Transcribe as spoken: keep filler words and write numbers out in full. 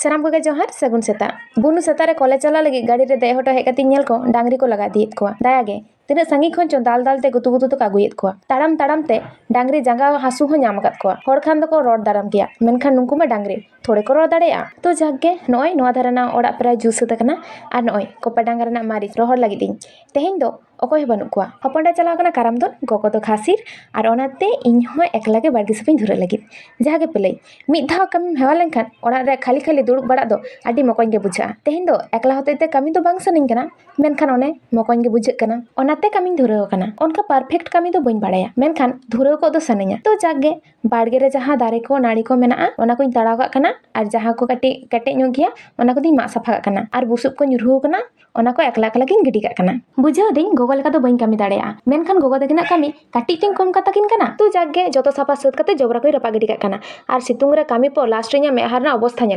ᱥᱟᱱᱟᱢ ᱠᱚᱜᱮ ᱡᱚᱦᱟᱨ, ᱥᱟᱹᱜᱩᱱ ᱥᱮᱛᱟᱜ᱾ ᱵᱩᱱᱩ ᱥᱮᱛᱟᱜ ᱨᱮ ᱠᱚᱞᱮᱡᱽ ᱪᱟᱞᱟᱜ ᱞᱟᱹᱜᱤᱫ ᱜᱟᱹᱰᱤ ᱨᱮ ᱫᱮᱡ ᱦᱚᱴᱚ ᱦᱮᱡ ᱠᱟᱛᱮᱧ ᱧᱮᱞ ᱠᱚ ᱰᱟᱝᱨᱤ ᱠᱚ ᱞᱟᱜᱟ ᱤᱫᱤᱭᱮᱫ ᱠᱚᱣᱟ᱾ ᱫᱟᱭᱟ ᱜᱮ, ᱛᱤᱱᱟᱹᱜ ᱥᱟᱺᱜᱤᱧ ᱠᱷᱚᱱ ᱪᱚ ᱫᱟᱞ ᱫᱟᱞ ᱛᱮ ᱜᱩᱛᱩ ᱜᱩᱛᱩ ᱛᱮᱠᱚ ᱟᱹᱜᱩᱭᱮᱫ ᱠᱚᱣᱟ᱾ ᱛᱟᱲᱟᱢ ᱛᱟᱲᱟᱢ ᱛᱮ ᱰᱟᱝᱨᱤ ᱡᱟᱸᱜᱟ ᱦᱟᱹᱥᱩ ᱦᱚᱸ ᱧᱟᱢ ᱟᱠᱟᱫ ᱠᱚᱣᱟ᱾ ᱦᱚᱲ ᱠᱷᱟᱱ ᱫᱚᱠᱚ ᱨᱚᱲ ᱫᱟᱨᱟᱢ ᱜᱮᱭᱟ, ᱢᱮᱱᱠᱷᱟᱱ ᱱᱩᱠᱩ ᱢᱟ ᱰᱟᱝᱨᱤ, ᱛᱷᱚᱲᱮ ᱠᱚ ᱨᱚᱲ ᱫᱟᱲᱮᱭᱟᱜᱼᱟ᱾ ᱛᱚ ᱡᱟᱠ ᱜᱮ, ᱱᱚᱜᱼᱚᱭ ᱱᱚᱣᱟ ᱫᱷᱟᱨᱮ ᱨᱮᱱᱟᱜ ᱚᱲᱟᱜ ᱯᱨᱟᱭ ᱡᱩᱛ ᱥᱟᱹᱛ ᱟᱠᱟᱱᱟ᱾ ᱟᱨ ᱱᱚᱜᱼᱚᱭ ᱠᱚᱯᱟ ᱰᱟᱸᱜᱟ ᱨᱮᱱᱟᱜ ᱢᱟᱹᱨᱤᱪ ᱨᱚᱦᱚᱲ ᱞᱟᱹᱜᱤᱫ ᱤᱧ ᱛᱮᱦᱮᱧ ᱫᱚ ᱚᱠᱚᱭ ᱦᱚᱸ ᱵᱟᱹᱱᱩᱜ ᱠᱚᱣᱟ᱾ ᱦᱚᱯᱚᱱ ᱮᱨᱟ ᱪᱟᱞᱟᱣ ᱠᱟᱱᱟ ᱠᱟᱨᱟᱢ ᱫᱚᱱ, ᱜᱚᱜᱚ ᱫᱚ ᱜᱷᱟᱥᱤᱨ, ᱟᱨ ᱚᱱᱟᱛᱮ ᱤᱧ ᱦᱚᱸ ᱮᱠᱞᱟ ᱜᱮ ᱵᱟᱲᱜᱮ ᱥᱟᱯᱷᱟᱧ ᱫᱷᱩᱨᱟᱹᱜ ᱞᱟᱹᱜᱤᱫ᱾ ᱡᱟᱦᱟᱸ ᱜᱮ ᱯᱮᱞᱟᱹᱭ, ᱢᱤᱫ ᱫᱷᱟᱣ ᱠᱟᱹᱢᱤᱢ ᱦᱮᱣᱟ ᱞᱮᱱᱠᱷᱟᱱ ᱚᱲᱟᱜ ᱨᱮ ᱠᱷᱟᱹᱞᱤ ᱠᱷᱟᱹᱞᱤ ᱫᱩᱲᱩᱵ ᱵᱟᱲᱟᱜ ᱫᱚ ᱟᱹᱰᱤ ᱢᱚᱠᱚᱧ ᱜᱮ ᱵᱩᱡᱷᱟᱹᱜᱼᱟ᱾ ᱛᱮᱦᱮᱧ ᱫᱚ ᱮᱠᱞᱟ ᱦᱚᱛᱮᱡ ᱛᱮ ᱠᱟᱹᱢᱤ ᱫᱚ ᱵᱟᱝ ᱥᱟᱱᱟᱧ ᱠᱟᱱᱟ, ᱢᱮᱱᱠᱷᱟᱱ ᱚᱱᱮ ᱢᱚᱠᱚᱧ ᱜᱮ ᱵᱩᱡᱷᱟᱹᱜ ᱠᱟᱱᱟ, ᱚᱱᱟᱛᱮ ᱠᱟᱹᱢᱤᱧ ᱫᱷᱩᱨᱟᱹᱣ ᱟᱠᱟᱱᱟ᱾ ᱚᱱᱠᱟ perfect ᱠᱟᱹᱢᱤ ᱫᱚ ᱵᱟᱹᱧ ᱵᱟᱲᱟᱭᱟ, ᱢᱮᱱᱠᱷᱟᱱ ᱫᱷᱩᱨᱟᱹᱣ ᱠᱚᱜ ᱫᱚ ᱥᱟᱱᱟᱧᱟ᱾ ᱛᱚ ᱡᱟᱠ ᱜᱮ, ᱵᱟᱲᱜᱮ ᱨᱮ ᱡᱟᱦᱟᱸ ᱫᱟᱨᱮ ᱠᱚ ᱱᱟᱹᱲᱤ ᱠᱚ ᱢᱮᱱᱟᱜᱼᱟ, ᱚᱱᱟ ᱠᱚᱧ ᱛᱟᱲᱟᱣ ᱠᱟᱜ ᱠᱟᱱᱟ, ᱟᱨ ᱡᱟᱦᱟᱸ ᱠᱚ ᱠᱟᱹᱴᱤᱡ ᱠᱮᱴᱮᱡ ᱧᱚᱜ ᱜᱮᱭᱟ, ᱚᱱᱟ ᱠᱚᱫᱚᱧ ᱢᱟᱜ ᱥᱟᱯᱷᱟ ᱠᱟᱜ ᱠᱟᱱᱟ, ᱟᱨ ᱵᱩᱥᱩᱵ ᱠᱚ ᱧᱩᱨᱦᱩ ᱟᱠᱟᱱᱟ, ᱚᱱᱟ ᱠᱚ ᱮᱠᱞᱟ ᱮᱠᱞᱟ ᱜᱤᱧ ᱜᱤᱰᱤ ᱠᱟᱜ ᱠᱟᱱᱟ᱾ ᱵᱩᱡᱷᱟᱹᱣ ᱫᱟᱹᱧ ᱜᱚᱜᱚ ᱞᱮᱠᱟ ᱫᱚ ᱵᱟᱹᱧ ᱠᱟᱹᱢᱤ ᱫᱟᱲᱮᱭᱟᱜᱼᱟ, ᱢᱮᱱᱠᱷᱟᱱ ᱜᱚᱜᱚ ᱛᱟᱹᱠᱤᱱᱟᱜ ᱠᱟᱹᱢᱤ ᱠᱟᱹᱴᱤᱡ ᱛᱤᱧ ᱠᱚᱢ ᱠᱟᱛᱟ ᱠᱤᱱ ᱠᱟᱱᱟ᱾ ᱛᱚ ᱡᱟᱠ ᱜᱮ, ᱡᱚᱛᱚ ᱥᱟᱯᱷᱟ ᱥᱟᱹᱛ ᱠᱟᱛᱮ ᱡᱚᱵᱽᱨᱟ ᱠᱚᱧ ᱨᱟᱯᱟᱜ ᱜᱤᱰᱤ ᱠᱟᱜ ᱠᱟᱱᱟ᱾ ᱟᱨ ᱥᱤᱛᱩᱝ ᱨᱮ ᱠᱟᱹᱢᱤ ᱯᱚᱨ last ᱨᱮ ᱤᱧᱟᱹᱜ ᱢᱮᱫᱦᱟ ᱨᱮᱱᱟᱜ ᱚᱵᱚᱥᱛᱷᱟ ᱧᱮᱞ